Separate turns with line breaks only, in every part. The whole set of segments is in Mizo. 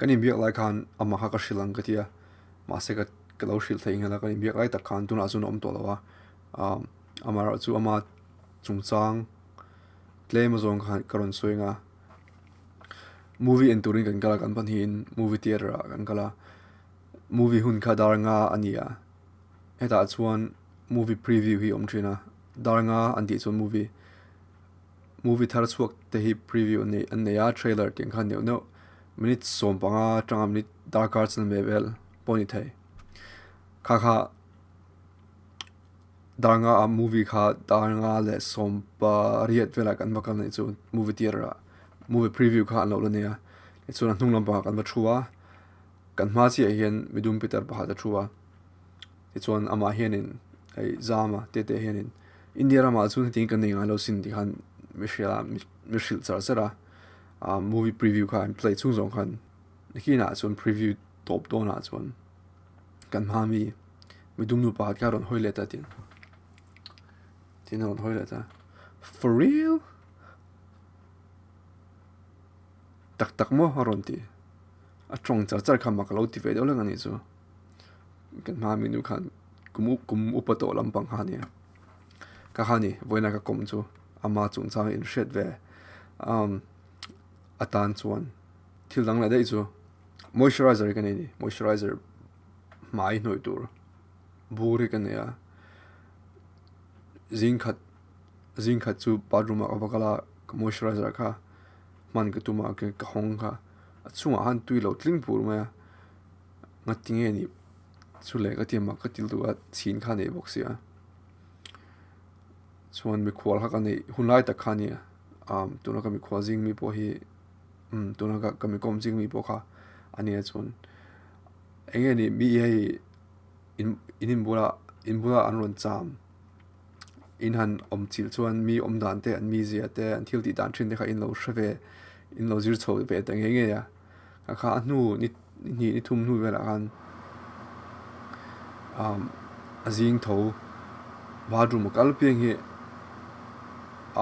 Kan inbiak lai khan amah kha ka hrilh ang ka ti a, mahse ka ka lo hrilh theih nghal a, kan inbiak lai tak khan tunah chuan a awm tawh lo a, ah amaherawhchu ama chungchang tlem azawng khan ka rawn sawi ang a, movie en turin kan kal a kan pahnihin movie theatre ah kan kal a, movie hun kha dar nga a ni a, hetah chuan movie preview hi a awm thin a, dar nga an tih chuan movie movie thar chhuak te hi preview an nei an nei a trailer tih ang khan neuh neuh minute 15 atanga minute darkar chan ve vel pawh a ni thei kha kha dar nga ah movie kha dar nga leh 18 velah kan va kal a nih chu movie theatre ah movie preview kha an lo la nei a tichuan a hnung lampangah kan va thu a kan hma chiah hian midum pitar pakhat a thu a. Tichuan amah hianin hei Zama te te hianin India ramah chuan hetiang kan nei ngai lo sin tih khan mi hria a mi hrilh char char a ah movie preview kha an play chhung zawng khan nakinah chuan preview tawp dawnah chuan kan hma mi midum nu pakhat kha a rawn hawi let a tin tin a rawn hawi let a for real tak tak maw a rawn ti a tawng char char kha mak a lo ti ve deuh lek a nih chu. Kan hma minu khan kum up kum upa tawh lampang kha a nia ka kha ni vawiina ka kawm chu ama chungchang in hriat ve umm atan chuan thil dang leh daih chu moisturizer hi ka nei a ni moisturizer hmai hnawih tur bur hi ka nei a zing khat zing khat chu bathroom ah ka va kal a ka moisturizer kha hman ka tum a ka hawng kha a chungah khan tui lo tling pur mai a. Ngati nge nih chu leh ka ti a ka til duh a chhin kha a nei bawk sia chuan mikhual kha ka neih hun lai tak kha a ni a ah tuna ka mikhual zing mi pawh hi umm tuna ka ka mikawm zing mi pawh kha a nia chuan eng nge nih mi hei in in inbulah inbulah an rawn cham in han awm chilh chuan mi awm dan te an mizia te an thil tih dan thin te kha in lo hre ve in lo zir chho ve ta ngei ngei a. A kha a hnu ni hnih ni thum hnu velah khan umm a zing tho bathroom a kal piang hi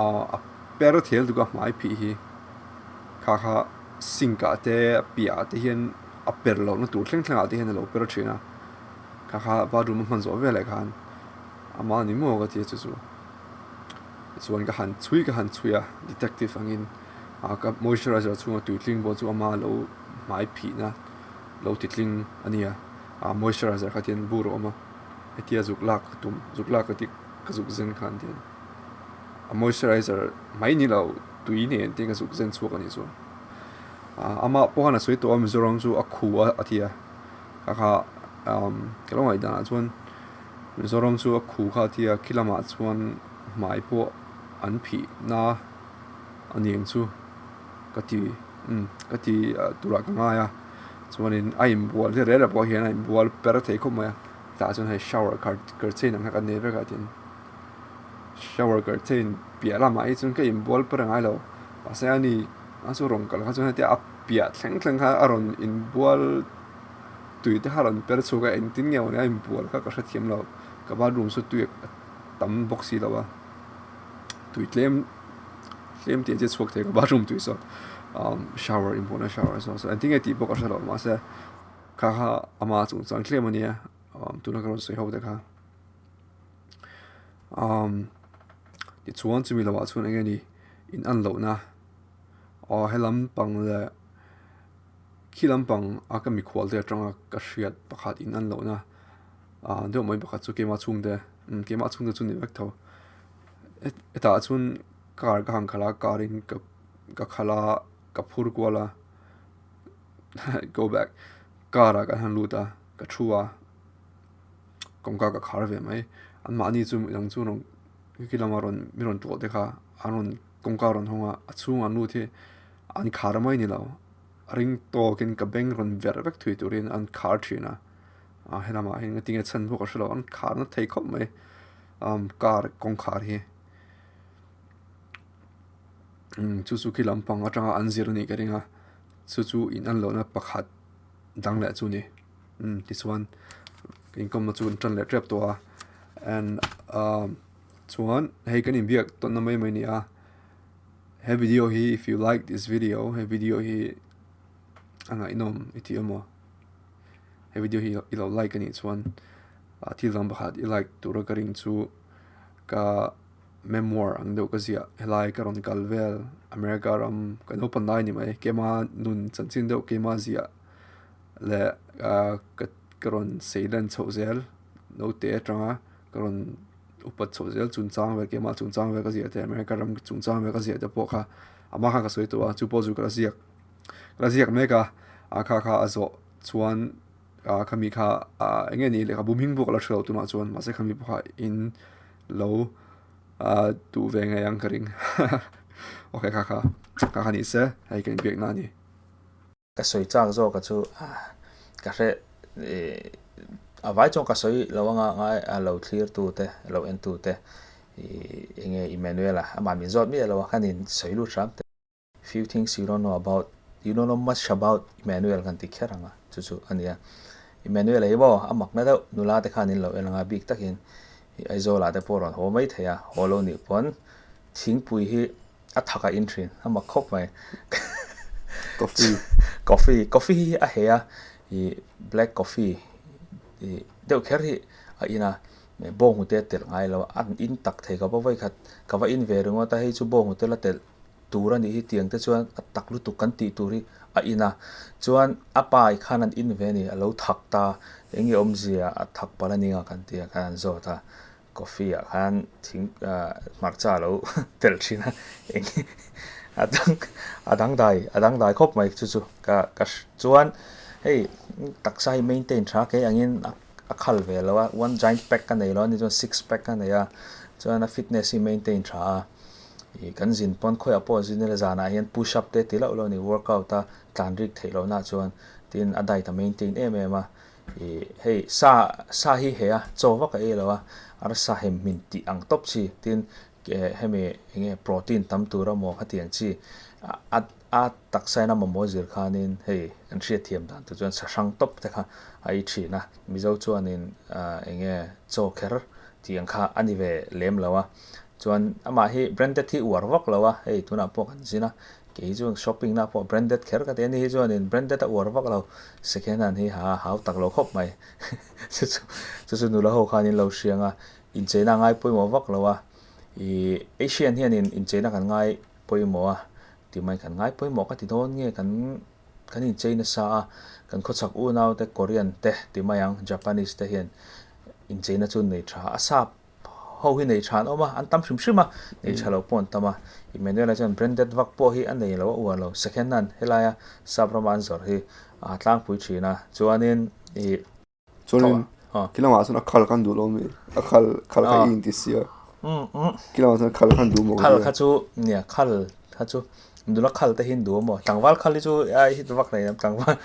ahh a per thel tuk a hmai phih hi kha kha sink ah te a piah ah te hian a per loh na tur thleng thleng ah te hian a lo per thin a kha kha bathroom a hman zawh veleh khan amah ni maw ka ti a chu chu chuan ka han chhui ka han chhui a detective angin. ah ka moisturizer chhunga tui tling pawh chu ama lo hmai phihna lo ti tling a ni a ah moisturizer kha tian bur a awm a hetia zuk lak ka tum zuk lak ka tih ka zuk zen khan tian a moisturizer mai ni lo tui nen te ka zuk zen chhuak a nih chu ah amah pawh khan a sawi tawh a Mizoram chu a khu a a ti a kha kha umm ka lo ngaih danah chuan Mizoram chu a khu kha a ti a khi lamah chuan hmai pawh an phihna. A niang chu ka ti umm ka ti turah ka ngai a chuanin a inbual hi rel ah pawh hian a inbual per thei khawp mai a tah chuan hei shower curtain ang kha kan nei vek a tin shower curtain piah lamah hi chuan ka inbual per ngai lo mahse ani a chu rawn kal kha chuan hetia a piah thleng thleng kha a rawn inbual tui te kha a rawn per chhuak a engtin nge awm a inbual kha ka hrethiam lo ka bathroom chu tui a tam bawk si lo a tui tlem. Tlem tih a che chhuak thei ka bathroom tui saw umm shower inbualna shower saw saw engtin nge tih pawh ka hre lo mahse kha kha ama chungchang tlem a nia umm tuna ka rawn sawi ho te kha umm tichuan chumi lamah chuan eng nge ni in an lohna aw he lampang leh khi lampang a ka mikhual te atanga ka hriat pakhat in an lohna ah deuh mai pakhat chu keimah chhungte umm keimah chhungte chu ni vek tho. Hetah chuan car ka han khalh a car in ka ka khalh a ka phur kual a go back car ah kan han lut a ka thu a kawngka ka khar ve mai anmahni chu midang chu rawn khi lama rawn mi rawn tlawh te kha an rawn kawngka a rawn hawng a a chhungah an lut hi an khar mai ni lo a ring tawkin ka beng rawn verh vek thui turin an khar thin a ah helamah hian engtin nge chhan pawh ka hre lo an khar na thei khawp mai. umm car kawngkhar hi umm chu chu khi lampang atanga an zir anih ka ring a chu chu in an lohna pakhat dang leh chu a ni umm tichuan inkawmna chu an tan leh tep tawh a and umm chuan hei kan inbiak tawnna mai mai a ni a he video hi if you like this video he video hi. A ngaihnawm i tih emaw he video hi i lo like a nih chuan thil dang pakhat i like tura ka ring chu ka memoir ang deuh ka ziah helai ka rawn kal vel America ram ka naupang lai ni mai keima nun chanchin deuh keima ziah leh ka ka rawn sei lan chhoh zel naute atanga ka rawn upat chhoh zel chungchang vel keimah chungchang vel ka ziah te America ram chungchang vel ka ziah te pawh kha amah khan ka sawi tawh a chu pawh chu ka la ziak ka la ziak mek a a kha kha a zawh chuan ah khami kha ah eng nge ni lehkhabu hming pawh ka la hre lo tunah chuan mahse khami pawh kha in lo ah duh ve ngei ang ka ring ok kha kha kha kha ni se hei ka inbiakna a ni.
Ka sawi chak zawk a chu ka hre ih a vai chuan ka sawi lo anga ngai a lo thlir tu te lo en tu te ih eng nge Emmanuel-a amah min zawt miah lo a khan in sawi lut hram te. Few things you don't know about, you don't know much about Emmanuel kan ti kher ang a, chu chu a nia. Emmanuel hi maw a makna deuh nula te khan in lo en anga bik takin i Aizawl ah te pawh rawn haw mai thei a, haw lo nih pawn thingpui hi a thak a in thin, a mak khawp mai.
Coffee.
Coffee, coffee hi a heh a, i black coffee i deuh kher hi a in a, bawnghnute a telh ngai lo a, an in tak thei ka va vawikhat ka va in ve ringawt a, hei chu bawnghnute la telh tur a nih hi tiang te chuan a tak lutuk kan tih tur hi a in a chuan a pa i khan an in ve a ni a lo thak ta eng nge awmzia a thak palh a ning a kan ti a khan an zawt a coffee ah khan thing ah hmarcha a lo telh thin a eng a dang a dangdai a dangdai khawp mai chu chu ka ka chuan hei taksa hi maintain tha kei angin a a khal ve lo a one giant pack a nei lo a ni chuan six pack a nei a chuan a fitness hi maintain tha a. Ih kan zin pawn khawiah pawh zin ila zanah hian push up te ti loh loh a ni workout a tlan rik theih loh nah chuan tin a diet a maintain em em a ih hei sa sa hi heh a chaw vak a ei lo a arsa hem hmin tih ang tawp chi tin eh hemi eng nge protein tam tur emaw khatiang chi a a taksa in a mamawh zir khanin hei kan hriatthiam dan tur chuan sa hrang tawp te kha a ei thin a mizo chuanin ah eng nge chaw kher tih ang kha a ni ve lem lo a. Chuan amah hi branded hi uar vak lo a, hei tunah pawh kan zin a, kei chu shopping na pawh branded kher ka ti a ni hi chuanin branded a uar vak lo, second hand hi ha hau tak lo khawp mai chu chu chu chu nula ho khan in lo hriang a, incheina a ngai pawimawh vak lo a, ih Asian hianin incheina kan ngai pawimawh a, timai kan ngai pawimawh ka ti dawn nge kan kan inchei nasa a, kan khawchhak unau te Korean te timai ang Japanese te hian incheina chu nei tha a sap ho hi nei tha an awm a, an tam hrim hrim a, nei tha lo pawh an tam a. Emmanuel-a chuan branded vak pawh hi a nei lo a uar lo, second hand helaia sap rama an zawrh hi a tlangpui thin a, chuanin ih.
Chuanin khi lamah chuan a khal khan duh lo mi, a khal khal kha i inti sia, khi lamah chuan khal khan duh maw ka
tia. Khal kha chu nia khal kha chu nula khal te hi an duh a maw, tlangval khal hi chu ai hit vak nei tlangval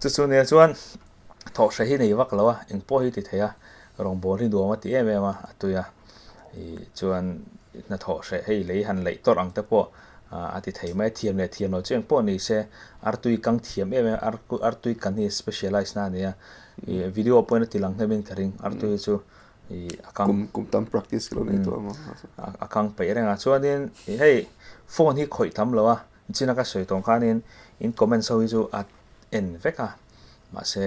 chu chu nia chuan. Thawh hre hi nei vak lo a, eng pawh hi ti thei a, rawngbâwl hi nuam a ti em em a, a tui a, ih chuan hnathawh hreh hei lei han laih tawrh ang te pawh a ti thei mai a, thiam leh thiam lo chu eng pawh ni se, artui kang thiam em em a, artui kan hi specialize na a ni a, ih video pawhin a ti lang hnem in ka ring, artui hi chu ih a kang.
Kum kum tam practice ka lo nei tawh ang
a. A kang peih reng a, chuanin ih hei phone hi khawih tam lo a, china ka sawi tawng khanin in comments ho hi chu a en vek a mahse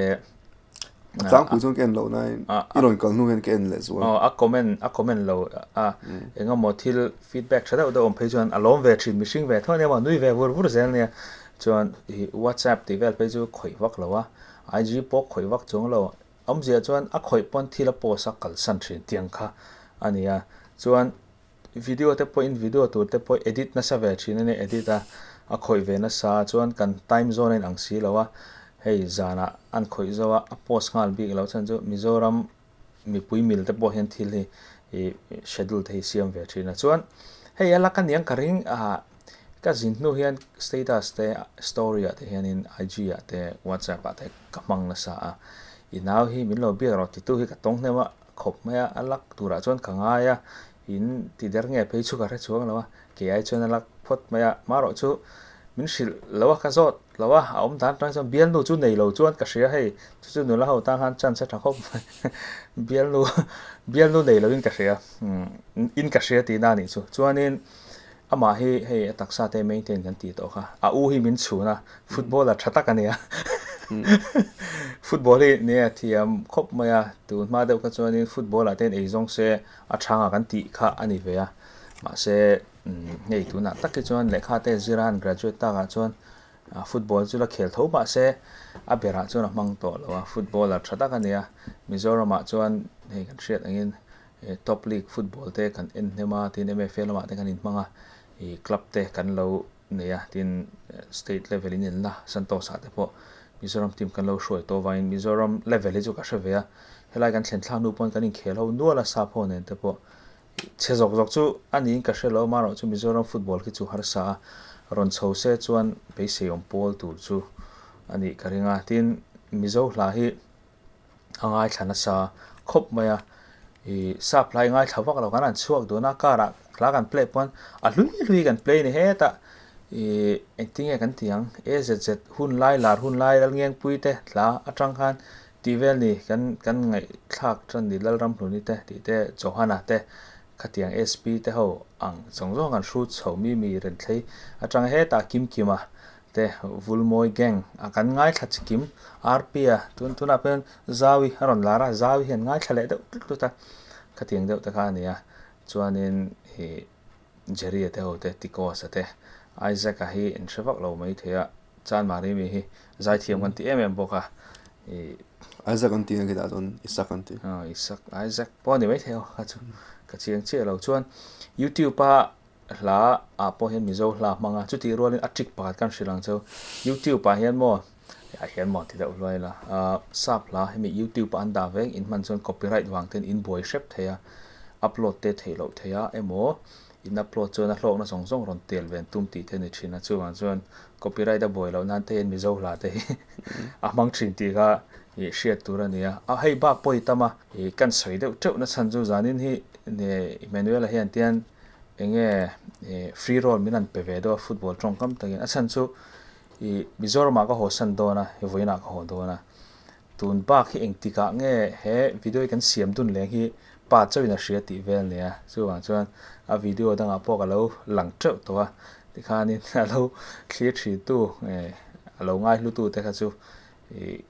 a tlangpui chuan ka en loh nain i rawn kal hnu hian ka en leh zual
a comment a comment lo a engemaw thil feedback tha deuh deuh awm phei chuan a lawm ve thin mihring ve tho ania maw nui ve vur vur zel ania chuan ih whatsapp tih vel phei chu khawih vak lo a IG pawh khawih vak chuang lo awmzia chuan a khawih pawn thil a post a kalsan thin tiang kha a ni a chuan Video te pawhin video tur te pawh edit nasa ve thin a nia edit a a khawih ve nasa chuan kan time zone a inang si lo a hei zanah an khawih zo a a post nghal bik lo chhan chu Mizoram mipui mil te pawh hian thil hi ih schedule te hi siam ve thin a chuan hei a la ka niang ka ring ah ka zin hnu hian status te story ah te hianin IG ah te whatsapp ah te ka hmang nasa a i nau hi min lo biak rawh titu hi ka tawng hnem a. khawp mai a, a lak turah chuan ka ngai a, in ti der nge phei chu ka hre chuang lo a, kei ai chuan a lak phawt mai a, marawh chu min hrilh lo a, ka zawt lo a, a awm dan atang chuan bialnu chu nei lo chuan ka hria hei, chu chu nula ho tan khan chance a tha khawp mai, bialnu bialnu nei lo in ka hria, in ka hria tihna a nih chu, chuanin. Amah hi hei a taksa te maintain kan tih tawh kha. A u hi min chhun a, footballer tha tak a nia. Football hi nia thiam khawp mai a, tun hma deuh kha chuanin football ah te hian eizawng se a thangah kan tih kha a ni ve a. Mahse hei tunah tak hi chuan lehkha te zira an graduate takah chuan football chu la khel tho mahse a berah chuan a hmang tawh lo a, footballer tha tak a nia. Mizoramah chuan hei kan hriat angin Top League football te kan en hnem a, tin MFA lamah te kan inhmang a, ih club te kan lo nei a, tin state level in enna Santos ah te pawh Mizoram team kan lo hruai tawh avangin Mizoram level hi chu ka hre ve a, helai kan thlen thlak hnu pawn kan inkhel ho nual a sap ho nen te pawh chhe zawk zawk chu a niin ka hre lo amaherawh chu Mizoram football khi chu harsa a, rawn chho se chuan beisei awm pawl tur chu a nih ka ring a, tin Mizo hla hi. A ngaithla nasa khawp mai a, ih sap hlai ngaithla vak lo kan han chhuak dun a car ah hla kan play pawn a hlui hlui kan play a ni hetah ih engtin nge kan tih ang a z z hun lai lar hun lai Lalngengpui te hla atang khan tih vel ni kan kan ngaihthlak tan ni Lalramhluni te tih te Johana te khatiang sp te ho ang zawng zawng kan hrut chho mi mi renthlei atang hetah kim kim a Te Vulmawi gang a kan ngaithla chikim Arpia tun tunah pawh hian Zaui a rawn lar a, Zaui hian ngaithla leh deuh tlut tlut a, khatiang deuh te kha a ni a, chuanin ih Jerry-a te ho te Ticos-a te Isaac-a hi in hre vak lo mai thei a, Chanmari mi hi zaithiam kan ti em em bawk a, ih.
Isaac an ti a khitah chuan Isaac an ti.
Aw Isaac, Isaac pawh a ni maithei aw kha chu ka chiang chiah lo, chuan YouTube-a Hla ah pawh hian Mizo hla a hmang a, chutih rualin a trick pakhat kan hrilh ang chu. Youtube ah hian maw, ah hian maw ti deuh hluai la, ah sap hla hemi youtube ah an dah vek in hman chuan copyright vang ten in buai hrep thei a, upload te theih loh thei a emaw in upload chuan a hlawkna zawng zawng rawn tel ve an tum tih te a ni thin a, chuvang chuan copyright a buai loh nan te hian Mizo hla te hi a hmang thin tih kha ih hriat tur a ni a, a hei bak pawh i tam a, ih kan sawi deuh teuh na chhan chu zanin hi Emmanuel-a hian tian Enge free roll min han pe ve deuh a football tawngkam takin a chhan chu ih Mizoram ah ka haw san dawn a vawiin ah ka haw dawn a tun bak hi engtik ah nge he video hi kan siam dun leng hi pa chauh in a hria tih vel nia chuvang chuan a video dangah pawh ka lo lang teuh tawh a tikhanin a lo thlir thin tu a lo ngaihlu tu te kha chu ih.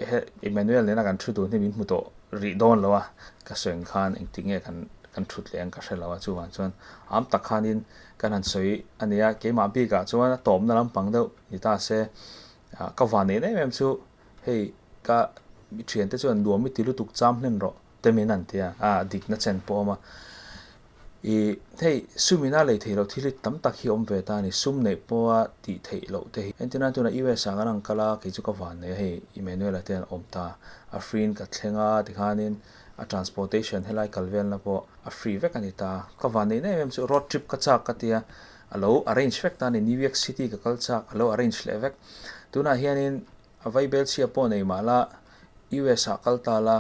He Emmanuel nena kan thu dun hi min hmu tawh rih dawn lo a, ka sawi ang khan engtik nge kan kan thut leh ang ka hre lo a, chuvang chuan am tak khanin kan han sawi a nia, keimah bikah chuan a tawpna lampang deuh ni ta se, ka van en em em chu hei ka mi thiante chuan nuam i ti lutuk cham hlen rawh te min an ti a, a dikna chen pawh a awm a. Ih, hei sumina lei theih loh thil hi tam tak hi awm ve ta a ni, sum neih pawha tih theih loh te hi. Entirna tunah US ah kan ang kal a, kei chu ka van nei a, hei Emmanuel-a te an awm ta, a free in ka thleng a, tikhanin a transportation helai kal velna pawh a free vek a ni ta. Ka van neih na em em chu road trip ka chak ka tia, a lo arrange vek ta a ni, New York City ka kal chak, a lo arrange leh vek. Tunah hianin A vaibel chhia pawh nei mah la, US ah kal ta la,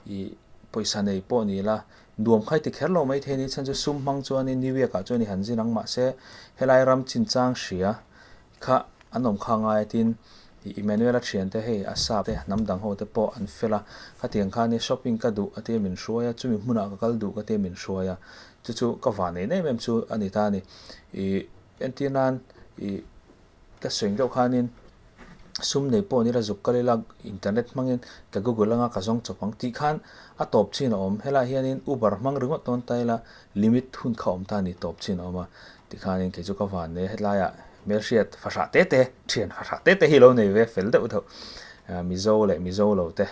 ih pawisa nei pawh ni la, nuam khai ti kher lo mai thei a ni. Chhan chu sum hmang chuanin New York ah chuan i han zin ang mahse helai ram chinchang hria kha an awm kha ngai a tin ih Emmanuel a thian te hei a sap te hnam dang ho te pawh an fel a, khatiang khan i shopping ka duh a tia min hruai a, chumi hmunah ka kal duh ka tia min hruai a, chu chu ka van en em em chu a ni ta a ni. Ih entir nan ih. Ka sawi deuh khanin sum nei pawh nila zuk kal ila internet hmangin ka google anga ka zawng chawp ang tih khan a tawp chin a awm. Helaiah hianin uber hmang ringawt dawn ta ila limit hun kha awm ta a ni tawp chin a awm a tikhanin kei chu ka van nei a hetlaiah hmelhriat fahrah te te thian fahrah te te hi lo nei ve fel deuh deuh Mizo leh Mizo lo te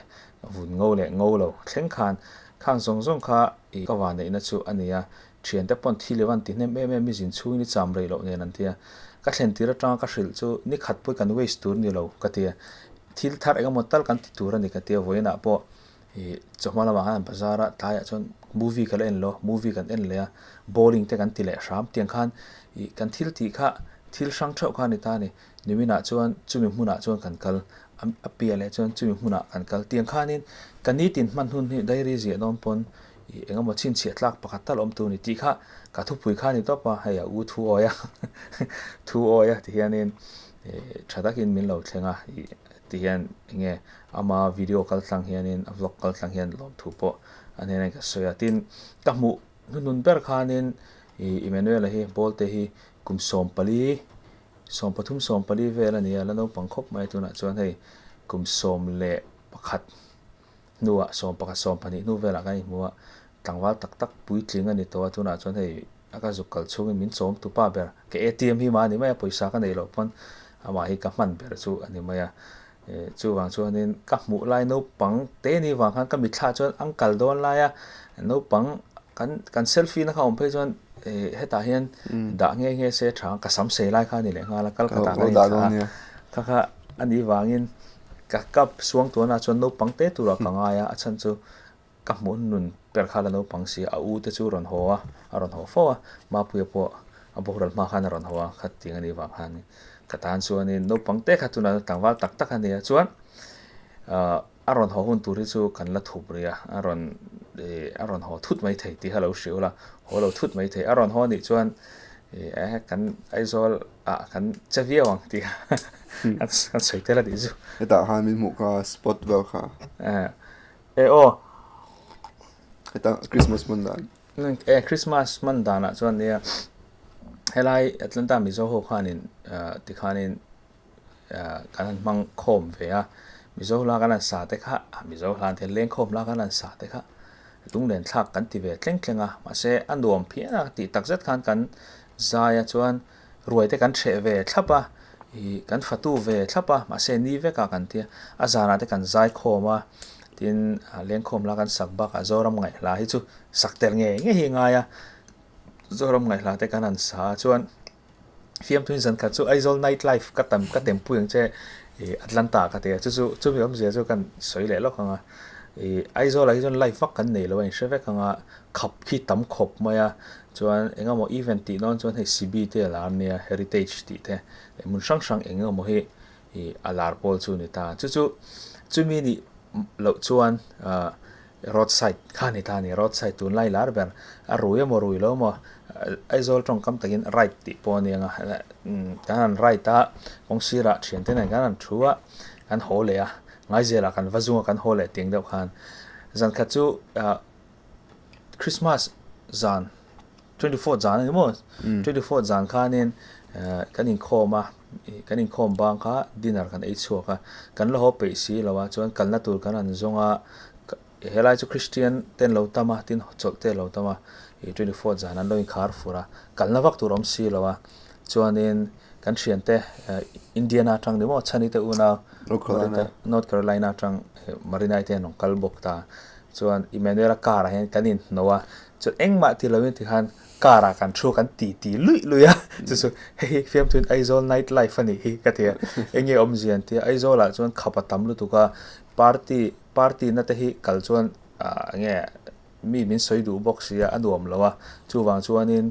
vun ngo leh ngo lo thleng khan khang zawng zawng kha ih ka van neihna chu a ni a. Thiante pawn thil i van ti hnem em em i zin chhungin i cham rei loh nen an ti a, ka thlen tir atanga ka hrilh chu ni khat pawh kan waste tur ni lo ka ti a, thil thar eng emaw tal kan ti tur a ni ka ti a, vawiinah pawh ih chawhma lamah khan bazar a tlaiah chuan movie ka la en lo, movie kan en leh a, bowling te kan ti leh hram tiang khan ih kan thil tih kha thil hrang theuh kha a ni ta a ni, niminah chuan chumi hmunah chuan kan kal a piah leh chuan chumi hmunah kan kal tiang khanin ka nitin hman hun hi diary ziah dawn pawn Ih eng emaw chhinchhiah tlak pakhat tal awm tur ni tih kha ka thupui kha a ni tawp a, hei a u thu awi a thu awi a tihianin ih tha takin min lo thleng a ih tihian eng nge ama video kal tlang hianin a vlog kal tlang hian lawmthu pawh a hnenah ka sawi a tin ka hmuh hnuhnun ber khanin. Ih Emmanuel-a hi bawlte hi kum 14 13 14 vel a ni a la naupang khawp mai a tunah chuan hei kum 11 hnuah 11 12 hnu velah kan inhmu a tlangval tak tak puitling a ni tawh a tunah chuan hei a ka zuk kal chhungin min chawm tu pa ber ka A_T_M hi mah a ni mai a pawisa ka neih loh pawn amah hi ka hman ber chu a ni mai a eh chuvang chuanin ka hmuh lai naupang te ni vang khan ka mitthla chuan an kal dawn lai a naupang kan kan selfie na kha awm phei chuan eh hetah hian dah nghe nghe se tha ka sam sei lai kha a ni leh nghal a kal khatah kan inthlah a kha kha a nih vangin ka kap suang tuanah chuan naupang te turah ka ngai a a chhan chu Ka hmuh nun per kha la naupang si a, a u te chu rawn haw a, a rawn haw fo a, Mapuia pawh a boral hma khan a rawn haw a, khating a nih vang khan ka tan chuanin naupang te kha tunah tlangval tak tak a nia chuan ahh a rawn haw hun tur hi chu kan la thup rih a, a rawn ih a rawn haw thut mai thei tih kha lo hrilh ula, haw lo thut mai thei, a rawn haw anih chuan ih eh kan Aizawl ah kan che viau ang tih kha kan sawi tel a nih chu.
Hetah khan min hmuh kha spot vel kha.
Eh. E aw.
Heta Christmas hman dan.
E Christmas hman danah chuan nia helai Atlanta Mizo ho khanin tikhanin kan han hmang khawm ve a. Mizo hla kan han sa te kha Mizo hla an ti a lengkhawm hla kan han sa te kha lunglen thlak kan ti ve tleng tleng a. Mahse a nuam phian a tih takzet khan kan zai a chuan ruai te kan hreh ve thlap a ih kan fatu ve thlap a mahse ni vek ah kan tia a zanah te kan zai khawm a tin lengkhawm la kan sak bakah Zoram ngaihhla hi chu sak tel ngei ngei hi a ngai a Zoram ngaihhla te kan han sa a chuan fiamthu in zan khat chu Aizawl night life ka tam ka tempui ang che ih Atlanta ka ti a chu chu chumi awmzia chu kan sawi leh lawk ang a ih Aizawl ah hi chuan life vak kan nei lo a inhre vek ang a khap khi tam khawp mai a Chuan eng emaw event tih dawn chuan hei Sibi te a lar nia, Heritage tih te leh hmun hrang hrang eng emaw hi ih a lar pawl chu a ni ta. Chu chu chumi nih loh chuan ah road side kha a ni ta a ni. Road side tunlai lar ber a rui emaw rui lo emaw Aizawl tawngkam takin ride tih pawh a ni ang a, kan han ride a kawng sirah thiante nen kan han thu a kan haw leh a, Ngaizelah kan va zung a kan haw leh tiang deuh khan zan khat chu ah Christmas zan 24 zan a ni maw 24 zan khanin kan inkhawm a kan inkhawm bang kha dinner kan ei chhuak a kan la haw peih si lo a chuan kalna tur kan han zawng a helai chu Christian te an lo tam a tin chawlh te a lo tam a 24 zan an lo inkhar fur a kalna vak tur a awm si lo a chuanin kan thiante Indiana atang ni maw Chhani te unau North Carolina atang Marina te an rawn kal bawk ta. Chuan Emmanuel-a car ah hian kan inhno a, chuan engmah ti loin tikhan car ah kan thu kan ti ti luih luih a, chu chu hei hi fiamthuin Aizawl night life a nih hi ka ti a, eng nge awmzia an ti a, Aizawl ah chuan khap a tam lutuk a, party party na te hi kal chuan ah eng nge mi min sawi duh bawk si a, a nuam lo a, chuvang chuanin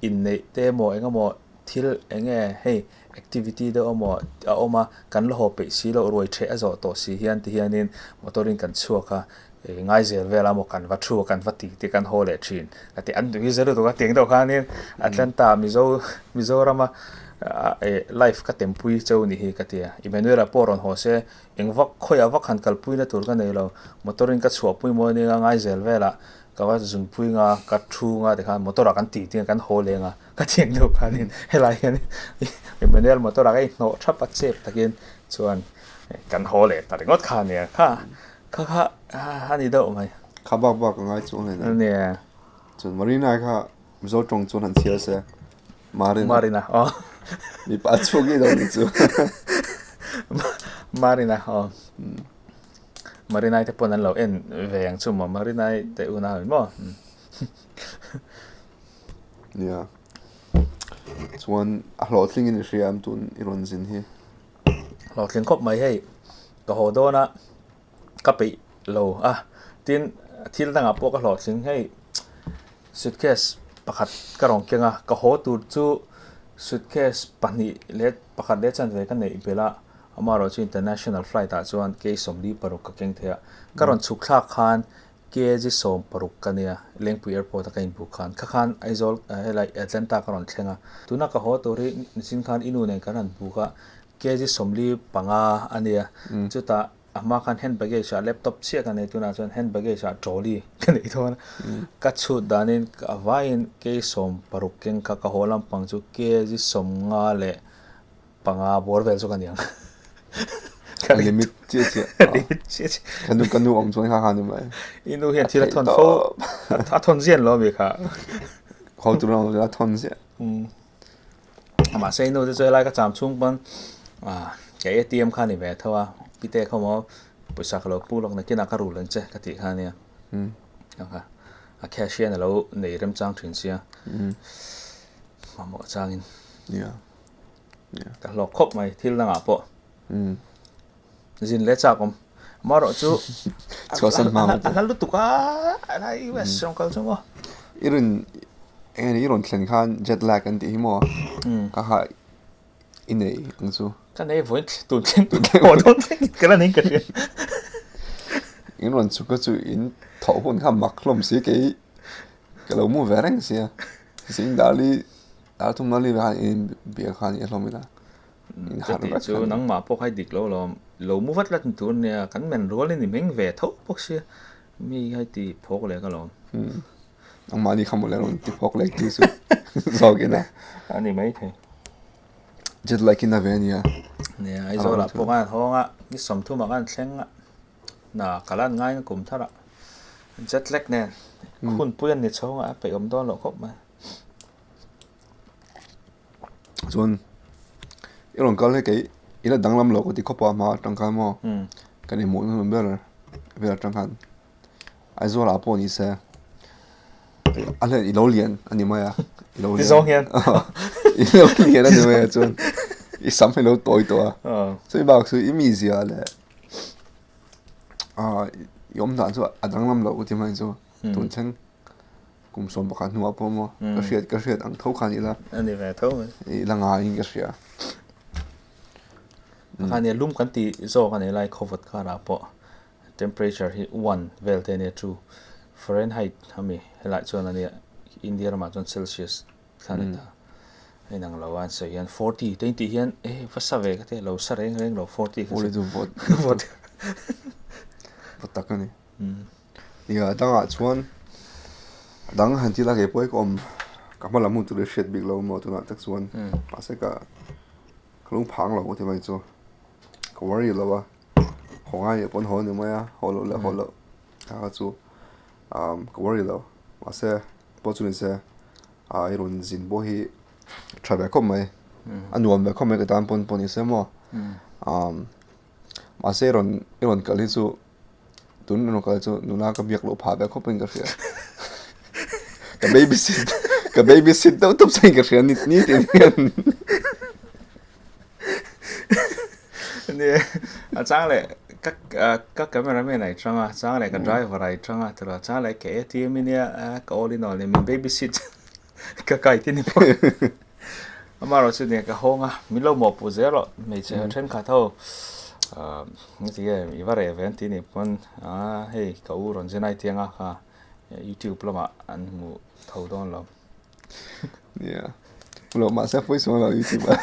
inneih te emaw eng emaw thil eng nge hei activity deuh emaw a awm a kan la haw peih si loh ruai ṭheh a zawh tawh si hian ti hianin motor in kan chhuak a ih ngaizel vel a maw kan va thu a kan va ti te kan haw leh ṭhin a ti an duh hi zet lutuk a tiang deuh khanin Atlanta Mizo Mizorama ih life ka tempui cheu ni hi ka ti a Emmanuel-a pawh rawn haw se eng vak khawiah vak han kalpui na tur ka nei lo motor in ka chhuahpui maw ania ngaizel velah Ka va zunpui nga, ka thu nga tikhan motor ah kan tih tir kan haw leng a, ka thiam deuh khanin helai hian Emmanuel motor ah ka inhnawh thap a chep takin chuan kan haw leh ta ringawt kha ania kha kha kha a ni deuh mai.
Kha bak bak a ngai chuang hlei
nia.
Chuan Marina kha Mizo tawng chuan han chhiar se Marina.
Marina aw.
Mipa chhuak ngei lo ni chu.
Marina aw. Marinai te pawn an lo en ve ang chu maw Marinai te unau in maw.
Nia. Chuan a hlawhtling in i hria am tun i rawn zin hi.
Hlawhtling khawp mai hei ka haw dawn a ka peih lo a tin thil dangah pawh ka hlawhtling hei suitcase pakhat ka rawn keng a ka haw tur chu suitcase pahnih leh pakhat leh chanve ka neih belh a. Amaherawhchu international flight ah chuan K 46 ka keng thei a, ka rawn chhuk thlak khan kg 60 ka nia, Lengpui airport a ka inbuk khan. Kha khan Aizawl helai Atlanta ka rawn thleng a, tuna ka haw tur hi nichin khan i nu nen kan han buk a, kg 45 a nia, chutah. A hma khan hand baggage ah laptop chiah ka nei tunah chuan hand baggage ah trolley ka nei dawn a. Ka chhut danin a vaiin kei 60 keng kha ka haw lampang chu kg 55 bawr vel chu ka ni ang.
Ka limit chiah chiah.
Ka limit chiah chiah.
Ka nu ka nu awm chuan kha kha ni mai.
I nu hian thil a thawn fo a thawn ziah lo ami kha.
Haw tur awm chuan a thawn ziah.
Mahse i nu te chu helai ka cham chhung pawn ka ATM kha a ni ve tho a, pite khaw maw pawisa ka lo pu lawk nakinah ka rul ang che ka tih kha a nia. A cash hian a lo nei remchang thin sia. Mamawh changin. Ka hlawk khawp mai thil dangah pawh. Zin leh chak awm. Amaherawh chu
Chhuahsan hma
a hla lutuk a, helai US rawng kal chu maw.
I rawn eng nge i rawn thlen khan jet lag an tih hi maw? Ka ha i nei ang chu.
Ka nei vawiin tun thleng haw dawn thleng in ka la nei in ka hria.
In rawn chhuk a chu in thawh hun kha mak hlawm si kei ka lo mu ve reng sia. Zing dar li dar thum li ve khan in bia khan i hlawm ila.
Chutih chu nangmah pawh kha i dik lo lawm, lo mu vat lat tur nia, kan men rualin i meng ve tho bawk sia, mi hi ti phawk leh ka lawm.
Nangmah ni kha mawle rawn ti phawk leh tu chu zawk ina.
A ni maithei.
Jet lag in a ve ania.
Nia, Aizawlah pawh khan hawng a, ni 30 ah khan thleng a, na ka lan ngaiin a kum thar a, jet lag nen hunpui an ni chhawng a, a peih awm dawn loh khawp mai.
Chuan i rawn kal hi kei i la danglam loh ka ti khawp a hma atang khan maw kan inhmuh hnu ber vel atang khan Aizawl ah pawh ni se a hlen i lo lian a ni mai a i lo lian i lo lian a ni mai a chuan i sam hi lo tawi tawh a chumi bakah chu i mizia leh ah i awm dan chu a danglam loh ka ti mai chu tun thleng. Kum 11 hnuah pawh maw ka hriat ka hriat ang tho khan ila.
A ni ve tho mai.
Ila ngaiin ka hria.
Kha nia lum kan ti zawk a ni lai khawvawt karah pawh temperature hi one vel te ania two Fahrenheit ami helai chuan ania India ramah chuan Celsius thla ni ta. A inang lo a an sawi hian 40 te intih hian e va sa ve ka ti lo sa reng reng lo 40 kha
chu. 40 chu vawt. Vawt. Vawt tak a ni. Nia dangah chuan dang han ti la kei pawh hi ka awm ka hma lam hun tur hi hriat bik lo maw tunah tak chuan mahse ka ka lung phang lo ti mai chu ka worry lo a haw ngai leh pawn haw a ni mai a haw loh leh haw loh kha kha chu ah ka worry lo mahse pawh chu ni se ah i rawn zin pawh hi tha ve khawp mai a nuam ve khawp mai ka tan pawn pawh ni se maw ah mahse i rawn i rawn kal hi chu. Tun erawh kal chu nula ka biak loh phah ve khawp in ka hria. Ka baby sit ka baby sit deuh tawp chuan ka hria ni ni tin hian.
Ni a chang leh ka ka cameraman ai tang a chang leh ka driver ai tang a tilo chang leh ka ATM in nia ka all in all min baby sit ka kai te ni bawk. Amaherawh chu nia ka hawng a min lo mawhpuh zel rawh hmeichhe thenkhat ho heti nge i va reh ve an tih nih pawn ah hei ka u rawn zin ai tiang a kha youtube lamah an hmu tho dawn lo.
Nia lo mahse a pawisa lo youtube ah.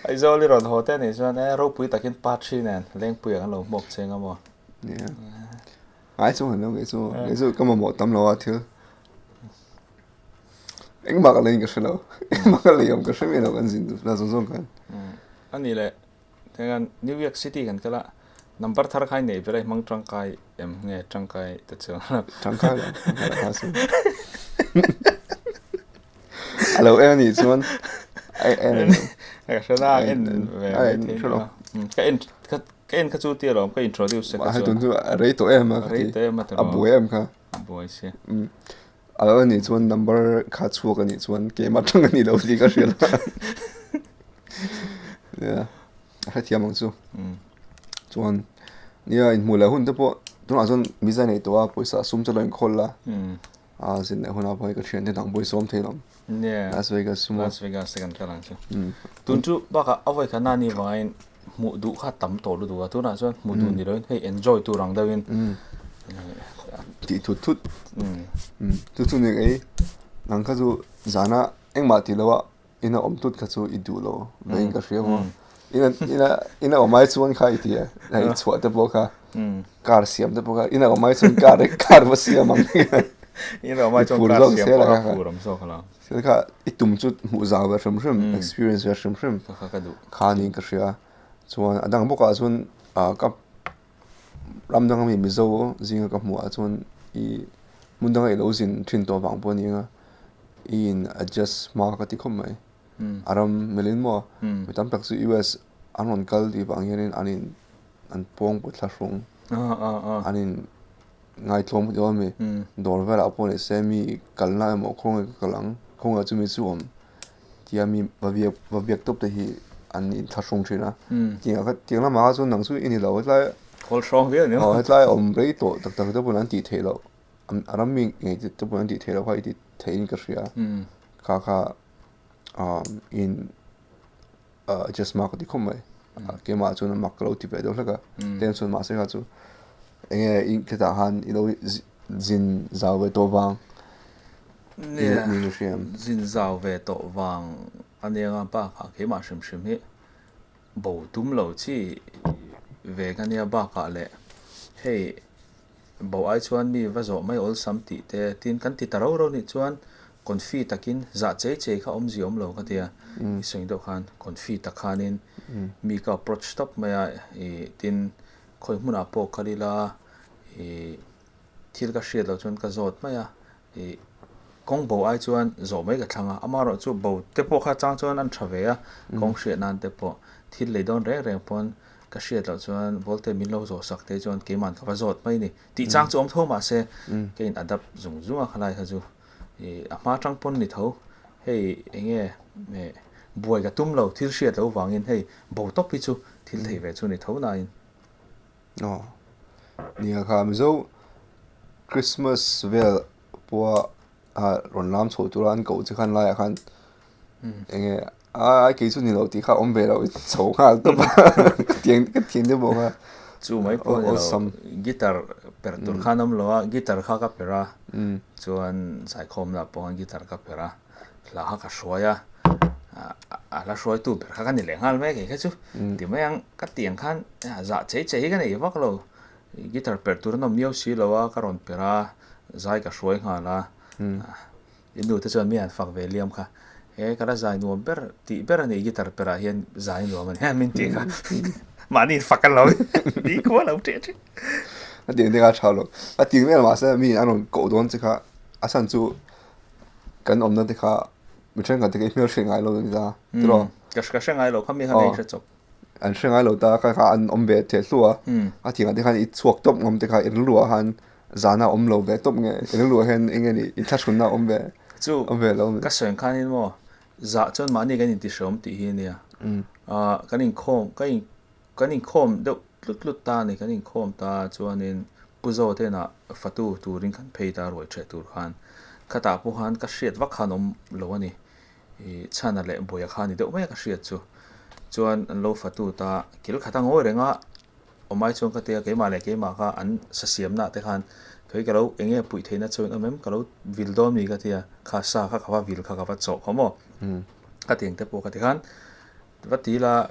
Aizawl i rawn haw te nih chuan e ropui takin part three nen Lengpuia kan lo hmuak cheng a maw.
Nia ngai chu han lo kei chu kei chu ka mamawh tam lo a thil. Engmah ka leiin ka hre lo. Engmah ka lei awm ka hre miah lo kan zin la zawng zawng khan.
A ni leh, tiangin New York City kan kal a, number thar kha i neih ber a i hmang tangkai em nge tangkai ta chuang lo.
Tangkai lo, tangkai lo kha sin. A lo en a nih chuan a en em.
Ka hre na, en ve
A en hre lo.
Ka en ka en kha chu tia lawm, ka introduce
kha chu. Tun chu a rei tawh em a ka ti.
Rei tawh em a
A buai em kha.
A buai sia.
A lo anih chuan number kha chhuak anih chuan keimah tang a ni lo tih ka hria la. Nia, a hrethiam ang chu. Chuan nia inhmuh leh hun te pawh tunah chuan visa nei tawh a pawisa sum chu lo inkhawl la. A zin leh hunah pawh hei ka thiante dang pawh i sawm thei lo.
Nia,
Las Vegas chu maw.
Las Vegas te kan kal ang chu. Tun chu bakah a vawi khat na ni vangin hmuh duh kha tam tawh lutuk a, tunah chuan hmuh duh ni loin hei enjoy tur ang deuhin.
Tih thut thut. Chu chu ni ei nang kha chu zana engmah tih loh a ina awm tut kha chu i duh lo veiin ka hria maw. Ina ina ina awm ai chuan kha i ti a, hei chhuah te pawh kha car siam te pawh kha ina awm ai chuan car car va siam ang
Ina awm ai chuan car siam pawh kha phur awm zawk lo.
Thil kha i tum chu hmuh zau ve hrim hrim, experience ve hrim hrim
kha kha ka duh.
Kha niin ka hria. Chuan a dang bawkah chuan ah ka ram danga mi Mizo zinga ka hmuh ah chuan i hmun danga i lo zin thin tawh vang pawh a ni ang a, i in adjust hma ka ti khawp mai. A ram melhin maw mi tam tak chu US an rawn kal tih vang hianin an in an pawng pawh thlahrung an in ngaitlawm deuh a mi dawr velah pawh ni se mi kalna emaw khawnge ka kal ang khawnge chumi chu awm tia mi va biak va biak tawp te hi an in thlahrung thin a tiang kha tiang lamah kha chuan nang chu i ni lo hetlai aw hetlai awm rei tawh tak tak te pawn an tih theih loh a ram mi ngei te pawn an tih theih loh kha i ti theihin ka hria kha kha in adjust mak a ti khawp mai keimah chuan mak ka lo ti ve deuh hlek a tlem chuan mahse kha chu enge in khetah khan i lo zin zau ve tawh vang niin ka hria
zin zau ve tawh vang a nia nga bakah keimah hrim hrim hi bo tum lo chi ve ka nia bakah leh hei Bo ai chuan mi va zawh mai awlsam tih te tin kan ti ta ro ro nih chuan confi takin zah chei chei kha awmzia awm lo ka tia i sawi deuh khan confi tak khanin mi ka approach tawp mai a ih tin khawi hmunah pawh kal ila ih thil ka hriat loh chuan ka zawt mai a ih kawng bo ai chuan zawh mai ka thlang a amaherawhchu bo te pawh kha chang chuan an tha ve a kawng hriat nan te pawh thil lei dawn reng reng pawn Ka hriat loh chuan Volte min lo zawh sak te chuan keiman ka va zawt mai ni. Tih chang chu awm tho mah se ka in adapt zung zung a khalai kha chu ih a hma tang pawn ni tho. Hei eng nge buai ka tum lo thil hriat loh vangin hei bo tawp hi chu thil thei ve chu ni tho nain.
Aw nia kha Mizo Christmas vel pawha rawn lam chhoh tura an koh che khan laiah khan eng nge a kei chu ni lo tih kha awm ve lo chho nghal tawp a ka tiang ka thian deuh bawk a
chu mai pawh ni lo guitar perh tur khan awm lo a guitar kha ka perh a chuan zaikhawm lah pawh khan guitar ka perh a hla kha ka hruai a a hla hruaitu ber kha ka ni leh nghal mai kei kha chu ti mai ang ka tiang khan zah chei chei hi ka nei vak lo Guitar perh tur an awm miau si lo a, ka rawn perh a, zai ka hruai nghal a, i nu te chuan mi han fak ve liam kha, he ka la zai nuam ber tih ber a ni guitar perh ah hian zai nuam a ni min tih kha, mahni in fak an lo ni khua lo ṭeh ṭeh.
A tiang te kha a ṭha lo, a tiang vel mahse mi an rawn koh dawn che kha a chhan chu kan awmna te kha mi thenkhat te kha i hmel hre ngai lo a ni ta, tiraw?
Ka hre ngai lo kha mi kha nei hre chawp.
An hre ngai lo ta kha kha an awm ve theh hluah a, a thingah te khan i chhuak tawp ngawm te kha i rilruah khan zana awm lo ve tawp nge i rilruah hian eng nge ni inthlahrunna awm ve
Chu
awm ve lo.
Ka sawi ang khanin maw zah chuan mahni kan intihreawm tih hi a nia, ah kan inkhawm ka in kan inkhawm deuh tlut tlut ta a ni kan inkhawm ta chuanin Pu Zawte inah fatu turin kan phei ta ruai ṭheh tur khan khatah pawh khan ka hriat vak khan awm lo a ni. Ih chhana leh buaia kha ni deuh mai a ka hriat chu. Chuan an lo fatu ta kil khat a ngawi reng a, awmai chuan ka tia keimah leh keimah kha an sa siamna ah te khan kei ka lo eng nge puih theihna chuan awm em ka lo vil dawn mi ka tia kha sa kha ka va vil kha ka va chawh kha maw ka tiang te pawh ka ti khan Va ti la,